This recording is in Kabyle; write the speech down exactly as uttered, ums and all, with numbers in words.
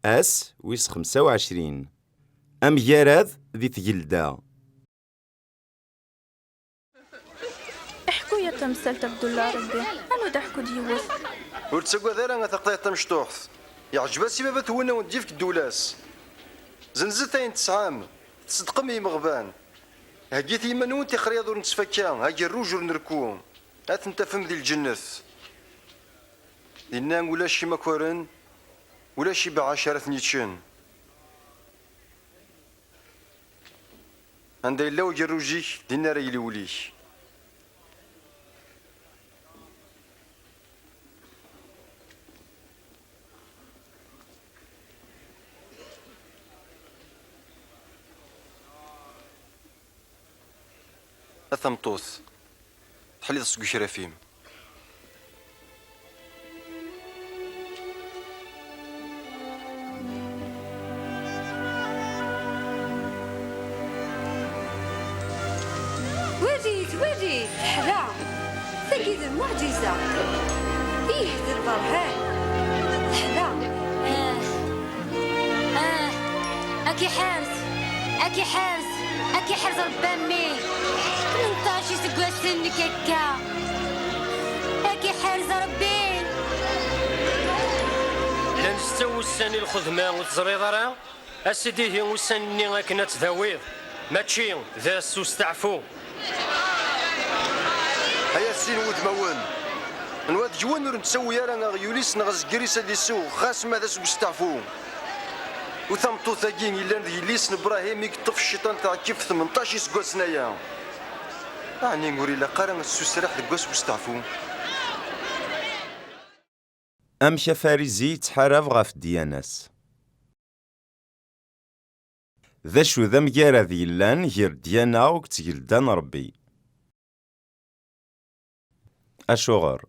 Ass wis xemsa u ɛecrin. Amgarad di tgelda. Iḥku-ya tamsalt Abdullah Rebbi, anu d aḥku-d yiwet. Ur ttagad ara a taqḍiɛt tamecṭuḥt. Yeɛǧeb-as i baba-twen a wen-d-yefk ddula-s. Zenzet ayen tesɛam, tṣeddqem i yimeɣban. Heggit i yiman-nwen tixriyaḍ ur nettfakka, agerruj ur nrekku. Ad ten-tafem di lǧennet. Dinna ulac imakaren, ulac ibeɛɛac ara ten-yeččen. Anda yella ugerruj-ik, dinna ara yili wul-ik. A tameṭṭut, teḥliḍ seg ukraf-im. Walit, walit, teḥla. Tagi d lmuɛǧiza. Ih, d lberhan. Teḥla. Ah, ah, ad k-iḥrez, ad k-iḥrez, ad k-iḥrez Rebbi a mmi. Tmenṭac iseggasen nekk akka. Ad k-iḥrez Rebbi. Llan setta wussan i lxedma, ur teẓriḍ ara? A sidi, ihi ussan-nni akken ad tdawiḍ, mačči d ass usteɛfu. Ay a sin wudmawen, nwa deg-wen ur nettawi ara aɣyul-is neɣ azger-is ad isew, xas ma d ass usteɛfu. U tameṭṭut-agi yellan d yelli-s n Brahim i yeṭṭef cciṭan tɛekkift tmenṭac iseggasen aya. Ɛni ur ilaq ara ad tessusraḥ deg wass usteɛfu? Amek afarizi yettḥarab ɣef ddiyana-s? D acu d amgarad yellan gar ddiyana akked tgelda n Ṛebbi? Acuɣer?